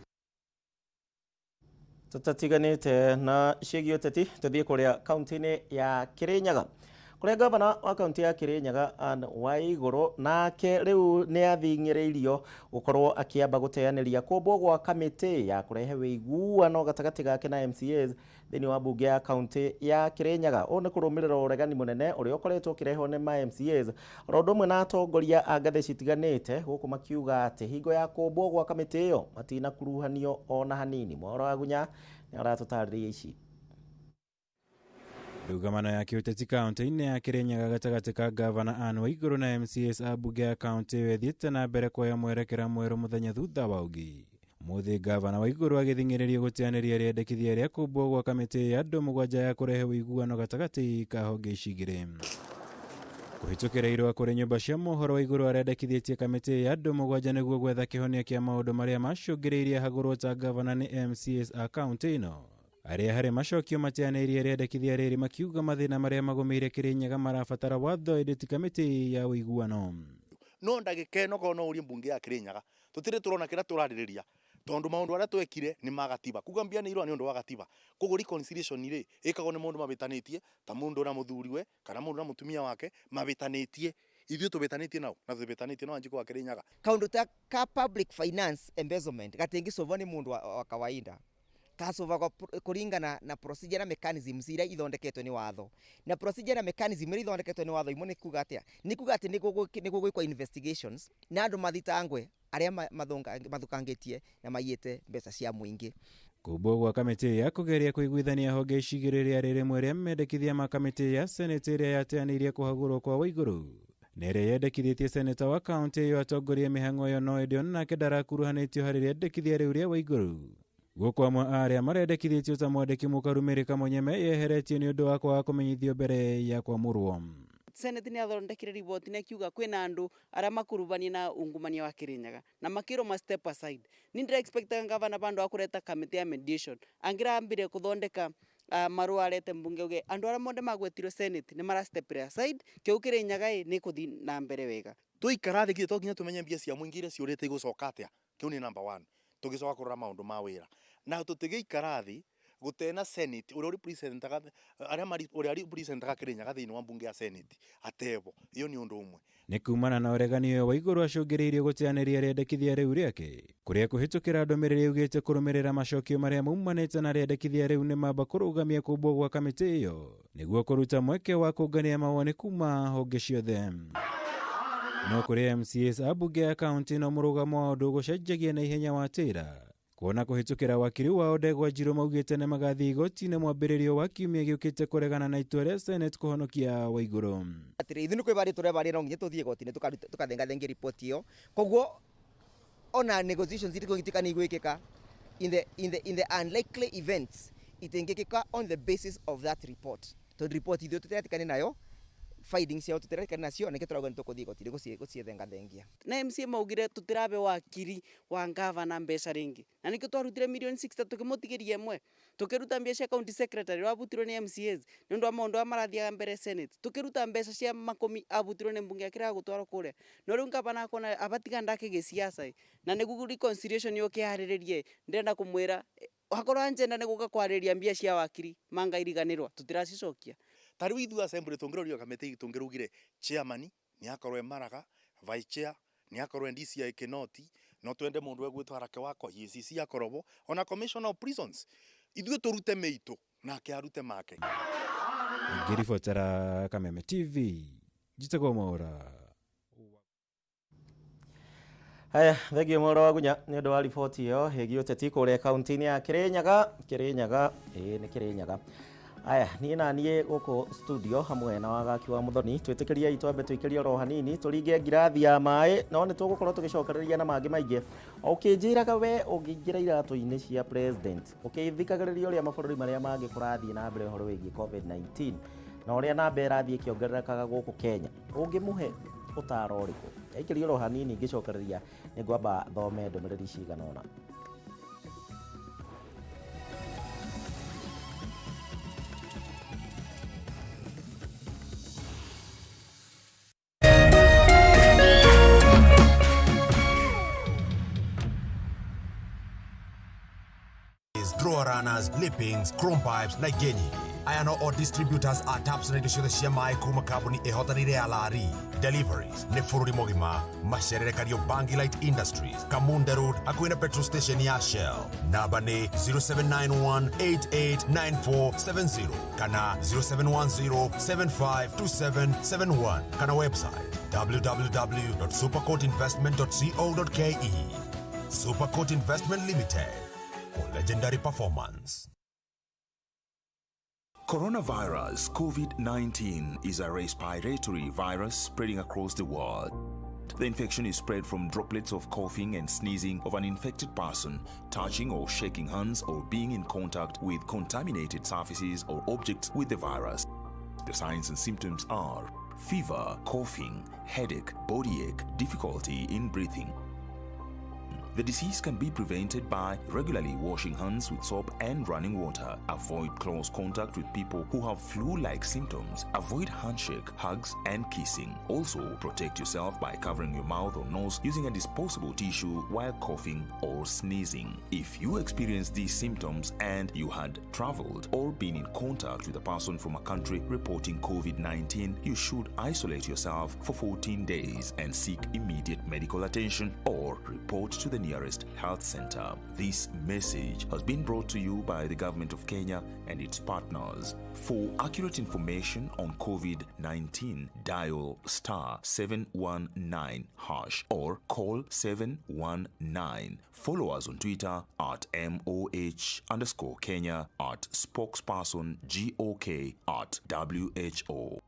Tũtatiganĩte na ciĩgiĩ ũteti, tũthiĩ kũrĩa kaunti-inĩ ya Kĩrĩnyaga, kũrĩa gavana wa kaunti ya Kĩrĩnyaga Anne Waigũrũ nake rĩu nĩ athing'ĩrĩirio gũkorwo akĩamba gũteanĩria kũmbwo gwa kamĩtĩ ya kũrehe wĩiguano gatagatĩ gake na MCAs thĩinĩ wa mbunge ya kaunti ya Kĩrĩnyaga. Ũũ nĩ kũrũmĩrĩra ũregani mũnene ũrĩa ũkoretwo ũkĩrehwo nĩ ma MCAs oro ũndũ ũmwe na atongoria a ngathĩ citiganĩte gũkũ makiuga atĩ hingo ya kũmbwo gwa kamĩtĩ ĩyo matinakuruhanio ona hanini. Mohoro Agunya nĩ aratũtarĩria ici. Ndũgamano ya kĩũteti kaunti-inĩ ya Kĩrĩnyaga gatagatĩ ka gavana Anne Waigũrũ na MCAs a mbunge ya kaunti ĩyo ĩthiĩte na mbere kuoya mwerekera mwerũ mũthenya thutha wa ũngĩ. Mũthĩ gavana Waigũrũ agĩthing'ĩrĩrio gũteanĩria rĩendekithia rĩa kũmbwo gwa kamĩtĩ ya andũ 7 ya kũrehe ũiguano gatagatĩ ka honge ici igĩrĩ. Kũhĩtũkĩra irũa kũrĩ nyũmba cia mohoro, Waigũrũ arendekithĩtie kamĩtĩ ya andũ 7 nĩguo gwetha kĩhonia kĩa maũndũ marĩa macũngĩrĩirie hagũrwo ta gavana nĩ MCAs a kaunti ĩno. Arĩa harĩ macokio mateanĩirie rĩendekithia rĩrĩ makiuga mathĩna marĩa magũmĩire Kĩrĩnyaga marabatara watho ĩndĩ ti kamĩtĩ ya ũiguano. No ndagĩka ĩno korwo no ũrie mbunge ya Kĩrĩnyaga, tũtirĩ tũrona kĩrĩa tũrarĩrĩria tondũ maũndũ arĩa twekire nĩ ma gatiba. Kuga mbia nĩ irũa nĩ ũndũ wa gatiba. Koguo reconciliation rĩ ĩkagwo nĩ mũndũ mabĩtanĩtie, ta mũndũ na mũthuriwe kana mũndũ na mũtumia wake mabĩtanĩtie. Ithuĩ tũbĩtanĩtie nao na tũbĩtanĩtie na Wanjikũ wa Kĩrĩnyaga. Kaũndũ ta ka public finance embezzlement gatingĩcovwo nĩ mũndũ wa kawaida, gacovagwo kũringana na procedure na mechanisms iria ithondeketwo nĩ watho. Na procedure na mechanism iria ithondeketwo nĩ watho imwe nĩ kuga atĩa? Nĩ kuga atĩ nĩ gũgwĩkwo investigations na andũ mathitangwe arĩa mathũkangĩtie na maiyĩte mbeca cia mũingĩ. Kũmbwo gwa kamĩtĩ ya kũgeria kũiguithania honge ici igĩrĩ rĩarĩ rĩmwe rĩa mendekithia ma kamĩtĩ ya Senate ĩrĩa yateanĩirie kũhagũrwo kwa Waigũrũ na ĩrĩa yendekithĩtie seneta wa kaunti ĩyo atongorie mĩhang'o ĩyo, no ĩndĩ onake ndarakuruhanĩtio harĩ rĩendekithia rĩu rĩa Waigũrũ. Gũkũ amwe a arĩa marendekithĩtio ta mwandĩki mũkaru Mary Kamunyeme yeheretio nĩ ũndũ wa kwaga kũmenyithio mbere ya kwamũrwo. Senate nĩ athondekire riboti na ĩkiuga kwĩna andũ arĩa makurubania na ungumania wa Kĩrĩnyaga na makĩrwo ma step aside. Ni ndĩra expectaga gavana bandu akureta kamĩtĩ ya mediation angĩrambire kũthondeka marũa arete mbunge uge andũ arĩa mothe magwetirwo Senate nĩ mara step aside, kĩu Kĩrĩnyaga ĩ nĩ kũthi na mbere wega. Tũikara thĩ to nginya tũmenye mbia cia mũingĩ iria ciũrĩte igũcoka atĩa. Kĩu nĩ number 1. Tũgĩcoka kũrora maũndũ ma wĩra. Na tũtigĩikara thĩ gũtena Senate ũrĩa ũrepresentaga arĩa mari ũrĩa representaga Kĩrĩnyaga thĩinĩ wa mbunge ya Senate atebo. Iyo nĩ ũndũ ũmwe. Nĩ kumana na ũregani ũyũ Waigũrũ acũngĩrĩirio gũteanĩria rĩendekithia rĩu rĩake kũrĩa kũhĩtũkĩra ndũmĩrĩri yugĩte kũrũmĩrĩra macokio marĩa maumanĩte na rĩendekithia rĩu nĩ mamba kũrũgamia kũmbwo gwa kamĩtĩ ĩyo nĩguo kũruta mweke wa kũngania mawoni kuma honge ciothe. No kũrĩ MCAs a mbunge ya kaunti no mũrũgamo wa ũndũ gũcenjagia na ihenya wa tĩra kuona kũhĩtũkĩra wakiri wao Ndegwa Njirũ maugĩte nĩ magathiĩ igoti-inĩ mwambĩrĩrio wa kiumia gĩũkĩte kũregana na itua rĩa Senate kũhonokia Waigũrũ. Atĩrĩ, ithuĩ nĩ kwĩbarĩ tũrebarĩ no nginya tũthiĩ igoti-inĩ tũkathengathengia riboti ĩyo. Koguo ona negotiations itigũgĩtuĩka nĩ igwĩkĩka in the unlikely events itingĩkĩka on the basis of that report. Tondũ report ithuĩ tũtiretĩkania nayo, findings ciao tũtiretĩkania nacio, nĩkĩo tũrauga nĩ tũkũthiĩ igoti-inĩ gũciethengathengia. Na MCA maugire tũtirabe wakiri wa gavana mbeca rĩngĩ, na nĩkĩo twarutire milioni 60 tũkĩmũtigĩria ĩmwe, tũkĩruta mbia cia county secretary ũrĩa abutirwo nĩ MCAs nĩ ũndũ wa maũndũ marĩa marathiaga mbere Senate, tũkĩruta mbeca cia makũmi abutirwo nĩ mbunge akĩrega gũtwarwo kũrĩa. No rĩu gavana akona abatiga ndake gĩciaca, na nĩguo reconciliation yũke yarĩrĩrie, ndĩrenda kũmwĩra akorwo anjenda nĩ gũka kwarĩrĩria mbia cia wakiri manga iriganĩrwa tũtiracicokia. Ta rĩu ithuĩ assembly tũngĩrorio kamĩtĩ tũngĩraugire chairman nĩ akorwo e Maraga, vice chair nĩ akorwo e DCI Kinoti, no twende mũndũ egwĩtwo Harake wakwa, EACC akorwo bo, ona commissioner of prisons. Ithuĩ tũrute mĩitũ nake arute make. Ngĩribotera Kameme TV, njĩtagwo Mwaũra. Haya, thengio Mwaũra wa Gunya nĩ ũndũ wa riboti ĩyo ĩgiĩ ũteti kũrĩa kaunti-inĩ ya Kĩrĩnyaga. Kĩrĩnyaga, ĩĩ nĩ Kĩrĩnyaga. Aya, niĩ na niĩ gũkũ studio hamwe na Wagaki wa Muthoni twĩtĩkĩriei twambe tũikĩrie oro hanini tũringe ngirathi ya maĩ, no nĩ tũgũkorwo tũgĩcokereria na mangĩ maingĩ. O ũkĩnjĩraga we ũngĩingĩra iratũ-inĩ cia president ũkĩthikagĩrĩria ũrĩa mabũrũri marĩa mangĩ kũrathiĩ na mbere ũhoro wĩgiĩ COVID-19 Na ũrĩa namba ĩrathiĩ ĩkĩongererekaga gũkũ Kenya, ũngĩmũhe ũtaro ũrĩkũ? Aikĩrio oro hanini ngĩcokereria nĩ ngwamba thome ndũmĩrĩri cigana ũna. Drawer runners, lippings, chrome pipes na ingĩ nyingĩ. Aya no o distributors a taps na indo ciothe cia maĩ kuma kambuni ĩhotanĩire ya Lari. Deliveries nĩ bũrũri mũgima. Macerere Kariobangi Light Industries, Kamunda Road, hakuhĩ na petrol station ya Shell. Namba nĩ 0791889470 kana 0710752771 kana website www.supercourtinvestment.co.ke. Supercourt Investment Limited for legendary performance. Coronavirus COVID 19 is a respiratory virus spreading across the world. The infection is spread from droplets of coughing and sneezing of an infected person, touching or shaking hands, or being in contact with contaminated surfaces or objects with the virus. The signs and symptoms are fever, coughing, headache, body ache, difficulty in breathing. The disease can be prevented by regularly washing hands with soap and running water. Avoid close contact with people who have flu like symptoms. Avoid handshake, hugs, and kissing. Also, protect yourself by covering your mouth or nose using a disposable tissue while coughing or sneezing. If you experience these symptoms and you had traveled or been in contact with a person from a country reporting COVID 19, you should isolate yourself for 14 days and seek immediate medical attention or report to the nearest health center. This message has been brought to you by the Government of Kenya and its partners. For accurate information on COVID 19, dial star 719 hash or call 719. Follow us on Twitter at MOH underscore Kenya, at spokesperson GOK, at WHO.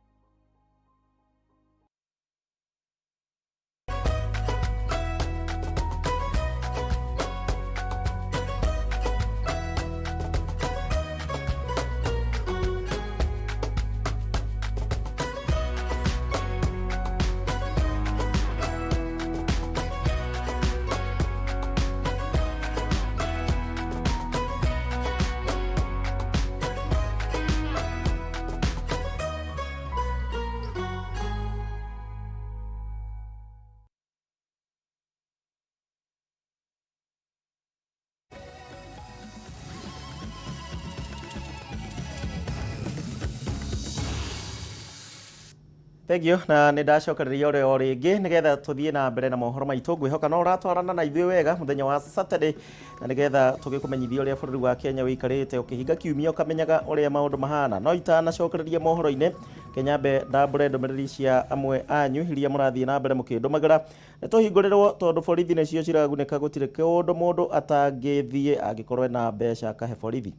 Thank you na nä ndacokereria å rä o rä ngä nä getha tå thiä na mbere na mohoro maitå ngwä hoka no ũratwarana na ithuĩ wega mũthenya wa Saturday na nä getha tå gä kå menyithia å rä a bå rå ri wa Kenya wä ikarä te å kä hinga kiumia å kamenyaga å rä a maå ndå mahana. No itanacokereria mohoro-inä kenyambe ndambũre ndũmĩrĩri cia amwe anyu iria mũrathiĩ na mbere mũkĩndũmagĩra. Nĩ tũhingũrĩrwo tondũ borithi nĩcio ciragunĩka, gũtirĩ kĩũndũ mũndũ atangĩthiĩ angĩkorwo ena mbeca akahe borithi.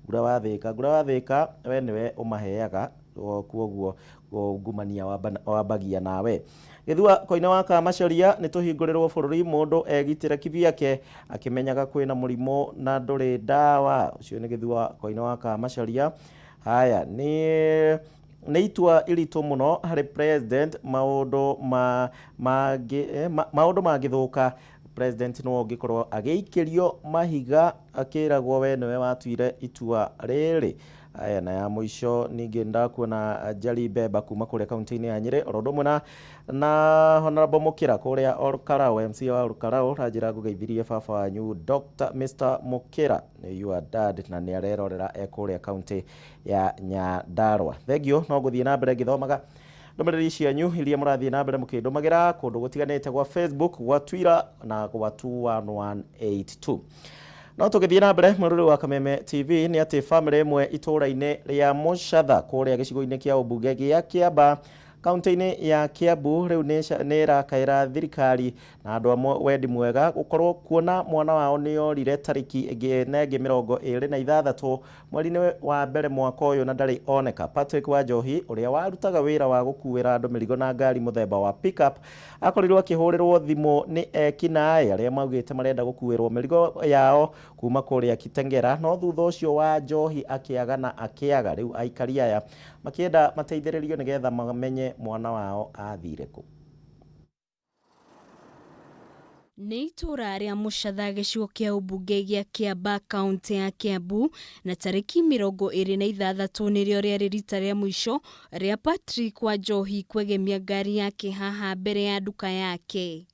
Ngura wathĩka, ngura wathĩka, we nĩwe ũmaheaga, kuoguo ungumania wambagia nawe. Gĩthua Koine wa Kamacharia, nĩ tũhingũrĩrwo bũrũri mũndũ egitĩre kivyake akĩmenyaga kwĩna mũrimũ na ndũrĩ ndawa. Ũcio nĩ Gĩthua Koine wa Kamacharia. Haya, nĩ itua iritũ mũno harĩ president, maũndũ ma mangĩ maũndũ mangĩthũka president no ũngĩkorwo agĩikĩrio mahiga akĩragwo we nĩwe watuire itua rĩrĩ. Aya, na ya mũico ningĩ ndakuona Njeri Mbemba kuma kũrĩa kaunti-inĩ ya Nyĩrĩ, oro ũndũ ũmwe na Honorable Mũkĩra kũrĩa Olkarau, MC wa Olkarau, ranjĩra ngũgeithirie baba wanyu Dr. Mr. Mũkĩra, nĩ your dad, na nĩ arerorera e kũrĩa kaunti ya Nyandarua. Thengiũ, no ngũthiĩ na mbere ngĩthomaga ndũmĩrĩri cianyu iria mũrathiĩ na mbere mũkĩndũmagĩra kũndũ gũtiganĩte gwa Facebook, gwa Twitter na gwa 21182. No tũgĩthiĩ na mbere mwĩrori wa Kameme TV, nĩ atĩ bamĩrĩ ĩmwe itũũra-inĩ rĩa Mũcatha kũrĩa gĩcigo-inĩ kĩa ũmbunge gĩa Kĩamba kaunti-inĩ ya Kiambu rĩu nĩ ĩrakaĩra thirikari na andũ amwe wendi mwega gũkorwo kuona mwana wao nĩ orire tarĩki ĩngĩ na ĩngĩ 26 mweri-inĩ wa mbere mwaka ũyũ na ndarĩ oneka. Patrick Wanjohi ũrĩa warutaga wĩra wa gũkuĩra andũ mĩrigo na ngari mũthemba wa pickup akorirwo akĩhũrĩrwo thimũ nĩ ekinaĩ arĩa maugĩte marenda gũkuĩrwo mĩrigo yao kuma kũrĩa Kitengera, no thutha ũcio Wanjohi akĩaga na akĩaga. Rĩu aikari aya Makĩenda mateithĩrĩrio nĩgetha mamenye mwana wao athire kũ. Nĩ itũũra rĩa Mũcatha gĩcigo kĩa ũmbunge gĩa Kĩamba kaũntĩ ya Kĩambu na tarĩki 26 nĩrĩo rĩarĩ rita rĩa mũico rĩa Patrick Wanjohi kwegemia ngari yake haha mbere ya nduka yake.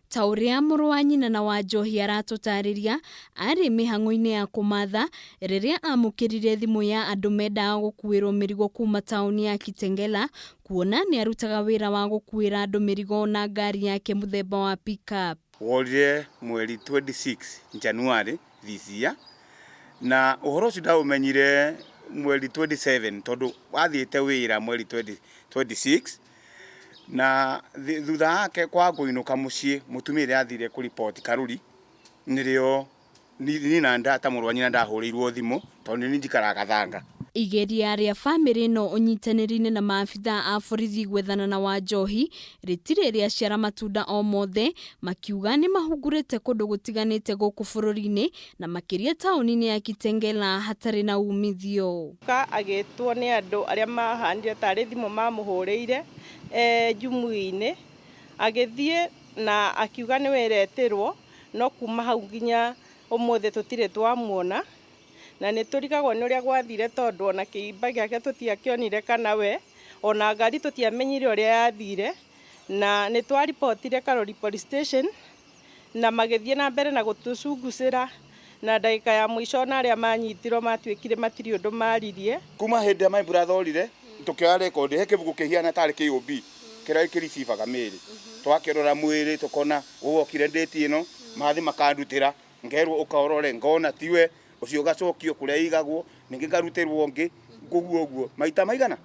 Ta ũrĩa mũrũ wa nyina na Wanjohi aratũtarĩria, arĩ mĩhang'o-inĩ ya kũmatha rĩrĩa amũkĩrire thimũ ya andũ mendaga gũkuĩrwo mĩrigo kuma taũni ya Kitengela, kuona nĩ arutaga wĩra wa gũkuĩra andũ mĩrigo na ngari yake mũthemba wa pick-up. Worire mweri 26 January this year, na ũhoro ũcio ndaũmenyire mweri 27 tondũ wathiĩte wĩra mweri 26, na thutha wake kwa kũinũka mũciĩ mũtumia ũrĩa athire kũriboti Karuri, nĩrĩo ni na nda ta mũrũ wa nyina ndahũrĩirwo thimũ tondũ nĩ njikaraga Gathanga. Igeria rĩa bamĩrĩ ĩno ũnyitanĩri-inĩ na maabitha a borithi gwethana na Wanjohi rĩtirĩ rĩaciara matunda o mothe, makiuga nĩ mahungurĩte kũndũ gũtiganĩte gũkũ bũrũri-inĩ na makĩria taũni-inĩ ya Kitengela hatarĩ na umithio. Ka agĩtwo nĩ andũ arĩa mahanire tarĩ thimũ mamũhũrĩire jumuiya-inĩ, agĩthiĩ na akiuga nĩ wĩra etĩrwo, no kuma hau nginya ũmũthĩ tũtirĩ twamuona, na nĩ tũrigagwo nĩ ũrĩa gwathire tondũ ona kĩimba gĩake tũtiakĩonire kana we, ona ngari tũtiamenyire ũrĩa yathire, na nĩ twaribotire Karori Police Station na magĩthiĩ na mbere na gũtũcungucĩra, na ndagĩka ya mũico ona arĩa manyitirwo matuĩkire matirĩ ũndũ maririe. Kuma hĩndĩ ĩrĩa my brother orire tũkĩoya record he kĩbuku kĩhiana tarĩ KOB kĩrĩa kĩricibaga mĩĩrĩ, twakĩrora mwĩrĩ tũkona ũgokire ndĩti ĩno, mathi makandutĩra ngerwo ũkaũrore ngona tiwe ũcio ũgacokio kũrĩa igagwo ningĩ ngarutĩrwo ũngĩ ũguo ũguo maita maigana.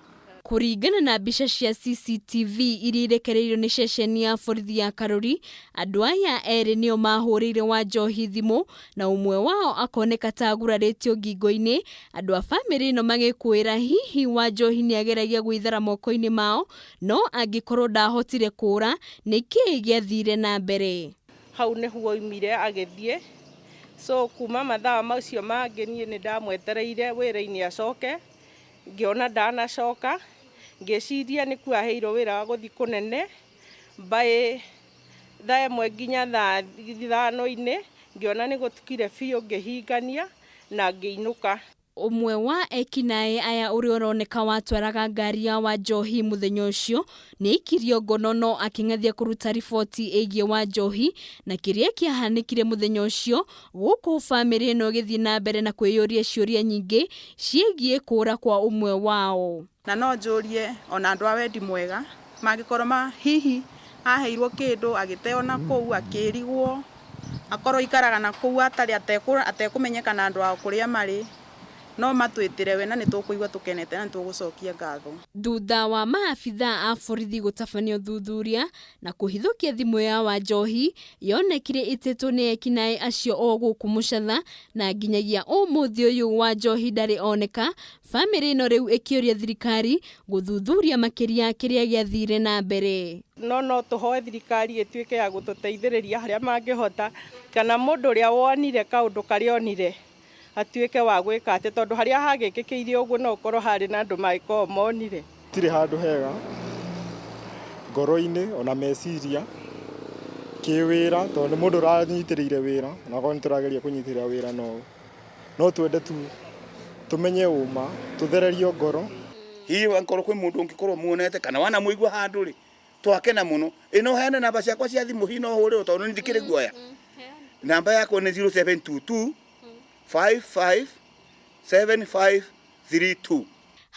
Kũringana na mbica cia CCTV iria irekereirio nĩ ceceni ya borithi ya Karori, andũ aya erĩ nĩo mahũrĩire Wanjohi thimũ na ũmwe wao akoneka ta agurarĩtio ngingo-inĩ. Andũ a bamĩrĩ ĩno magĩkũĩra hihi Wanjohi nĩageragia gwĩthara moko-inĩ mao, no angĩkorwo ndahotire kũũra nĩkĩĩ gĩathire na mbere. Hau nĩho oimire agĩthiĩ, so kuma mathaa macio mangĩ niĩ nĩ ndamwetereire wĩra-inĩ acoke, ngĩona ndanacoka, ngĩciria nĩ kuaheirwo wĩra wa gũthiĩ kũnene by thaa 1 nginya thaa 5-inĩ, ngĩona nĩ gũtukire biũ ngĩhingania na ngĩinũka. Ũmwe wa ekinaĩ aya ũrĩa ũroneka watwaraga ngari ya Wanjohi mũthenya ũcio nĩ aikirio ngono no akĩng'athia kũruta riboti ĩgiĩ Wanjohi na kĩrĩa kĩahanĩkire mũthenya ũcio, gũkũ bamĩrĩ ĩno ĩgĩthiĩ na mbere na kwĩyũria ciũria nyingĩ ciĩgiĩ kũũra kwa ũmwe wao. Na no njũrie ona andũ a wendi mwega mangĩkorwo ma hihi aheirwo kĩndũ agĩteo na kũu akĩrigwo, akorwo ikaraga na kũu atarĩ atekũmenyeka na andũ ao kũrĩa marĩ, no matwĩtĩre we na nĩ tũkũigua tũkenete na nĩ tũgũcokia ngatho. Thutha wa maabitha a borithi gũtabania ũthuthuria na kũhithũkia thimũ ya Wanjohi yonekire ĩtĩtwo nĩ ekinaĩ acio o gũkũ Mũcatha, na nginyagia ũmũthĩ ũyũ Wanjohi ndarĩ oneka. Bamĩrĩ ĩno rĩu ĩkĩũria thirikari gũthuthuria makĩria kĩrĩa gĩathire na mbere. No tũhoe thirikari ĩtuĩke ya gũtũteithĩrĩria harĩa mangĩhota, kana mũndũ ũrĩa wonire kaũndũ karĩa onire atuĩke wa gwĩka atĩ, tondũ harĩa hagĩkĩkĩire ũguo no ũkorwo harĩ na andũ mangĩkorwo monire. Tirĩ handũ hega ngoro-inĩ ona meciria kĩwĩra, tondũ nĩ mũndũ ũranyitĩrĩire wĩra, na okorwo nĩ tũrageria kũnyitĩrĩra wĩra no twende tu tũmenye ũma, tũthererio ngoro. Hihi angĩkorwo kwĩ mũndũ ũngĩkorwo muonete kana wanamũigua handũ rĩ, twakena mũno. Ĩ no heane namba ciakwa cia thimũ, hihi no hũrĩrwo tondũ nĩ ndikĩrĩ guoya. Namba yakwa nĩ 0722 55 7532.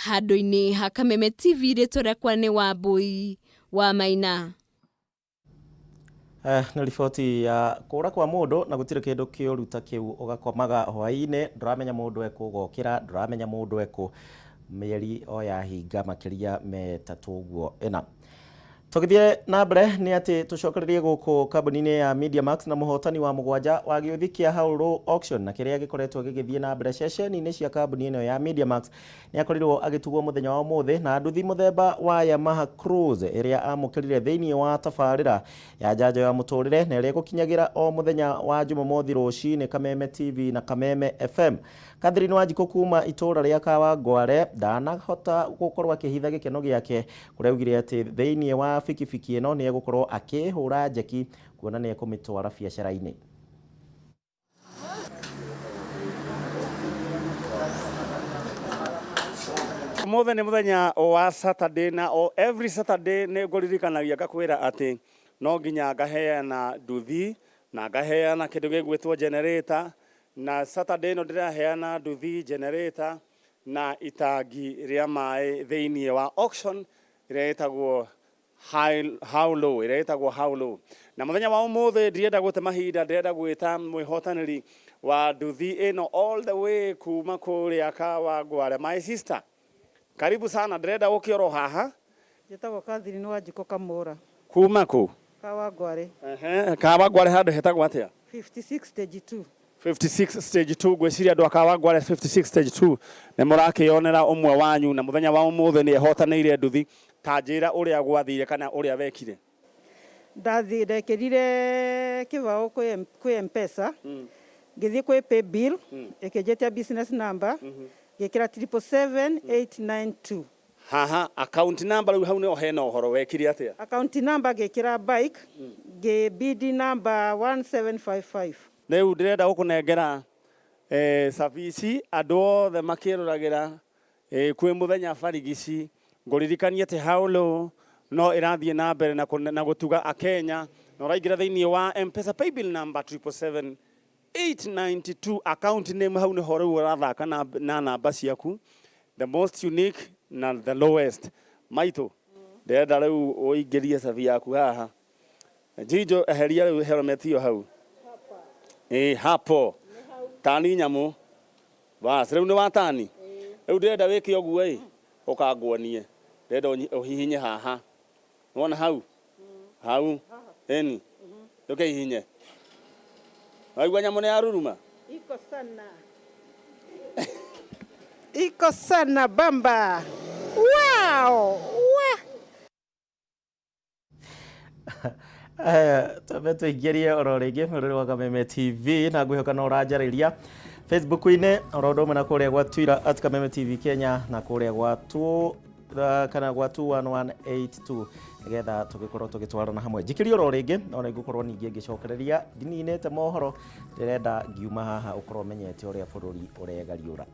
Handũ-inĩ ha Kameme TV rĩtwa rĩakwa nĩ Wambui wa Maina. Nĩ riboti ya kũra kwa mũndũ na gũtirĩ kĩndũ kĩũru ta kĩu, ũgakomaga hwaĩ-inĩ ndũramenya mũndũ ekũ, ũgokĩra ndũramenya mũndũ ekũ, mĩeri o yahinga makĩria metatũ ũguo ĩna. Tũgĩthiĩ na mbere nĩ atĩ tũcokererie gũkũ kambuni-inĩ ya Mediamax na mũhotani wa mũgwanja wa gĩũthi kĩa How Low Auction na kĩrĩa gĩkoretwo gĩgĩthiĩ na mbere ceceni-inĩ cia kambuni ĩno ya Mediamax nĩ akorirwo agĩtugwo mũthenya wa ũmũthĩ na nduthi mũthemba wa Yamaha Cruise ĩrĩa amũkĩrire thĩinĩ wa tabarĩra ya njanjo ya mũtũrĩre na ĩrĩa ĩgũkinyagĩra o mũthenya wa Jumamothi rũcinĩ Kameme TV na Kameme FM. Catherine Wanjikũ kuma itũũra rĩa Kawangware ndanahota gũkorwo akĩhitha gĩkeno gĩake kũrĩa augire atĩ thĩinĩ wa bikibiki ĩno nĩ egũkorwo akĩhũra njeki kuona nĩ ekũmĩtwara biacara-inĩ. Umuthi nĩ mũthenya wa Saturday na o every Saturday nĩ ngũririkanagia ngakwĩra atĩ no nginya ngaheana nduthi na ngaheana kĩndũ gĩgwĩtwo generator na Saturday ĩno ndĩraheana nduthi, generator na itangi rĩa maĩ thĩinĩ wa auction ĩrĩa ĩtagwo How Low, ĩrĩa ĩtagwo How Low. Na mũthenya wa ũmũthĩ ndirenda gũte mahinda, ndĩrenda gwĩta mwĩhotanĩri wa nduthi ĩno all the way kuma kũrĩa Kawangware, my sister. Karibu sana, ndĩrenda ũke oro haha. Njĩtagwo Catherine Wanjikũ Kamũra. Kuma kũ? Kawangware. Ehe, Kawangware handũ hetagwo atĩa? 56 stage 2. 56 stage 2, ngwĩciria andũ a Kawangware 56 stage 2 nĩ mũrakĩonera ũmwe wanyu na mũthenya wa ũmũthĩ nĩ ehotanĩire nduthi. Ta njĩra ũrĩa gwathire kana ũrĩa wekire. Ndathi ndekĩrire kĩbaũ kwĩ M-Pesa, ngĩthiĩ kwĩ paybill, ĩkĩnjĩtia business number, ngĩkĩra 777892. Haha account number rĩu hau nĩho hena ũhoro, wekire atĩa? Account number ngĩkĩra bike, ngĩ bid number 1755. Rĩu ndĩrenda gũkũnengera cabici andũ othe makĩroragĩra kwĩ mũthenya barigici. Ngũririkanie atĩ How Low no ĩrathiĩ na mbere na gũtuga Akenya na ũraingĩra thĩinĩ wa M-Pesa paybill number 777892, account name hau nĩho rĩu ũrathaka na namba ciaku, the most unique na the lowest. Maitũ, ndĩrenda rĩu ũingĩrie cabi yaku haha. Njinjo, eheria rĩu helmet ĩyo hau. Ĩĩ hapo. Tani nyamũ. Bas, rĩu nĩ watani. Rĩu ndĩrenda wĩke ũguo ĩ, ũkanguonie. Ndĩrenda ũhihinye haha. Nĩwona hau? Hau. Ĩni. Ndũkehihinye. Waigua nyamũ nĩ yaruruma? Iko sana. Iko sana bamba. Wow! Wah! Twambe tũingĩrie oro rĩngĩ mwĩrĩ wa Kameme TV na ngwĩhoka no ũranjarĩria Facebook-inĩ oro ũndũ ũmwe na kũrĩa gwa Twitter at Kameme TV Kenya na kũrĩa gwa tu kana gwa 21182 nĩgetha tũgĩkorwo tũgĩtwarana hamwe. Njikĩrie oro rĩngĩ no nĩ ngũkorwo ningĩ ngĩcokereria ndininĩte mohoro, ndĩrenda ngiuma haha ũkorwo ũmenyete ũrĩa bũrũri ũregariũra.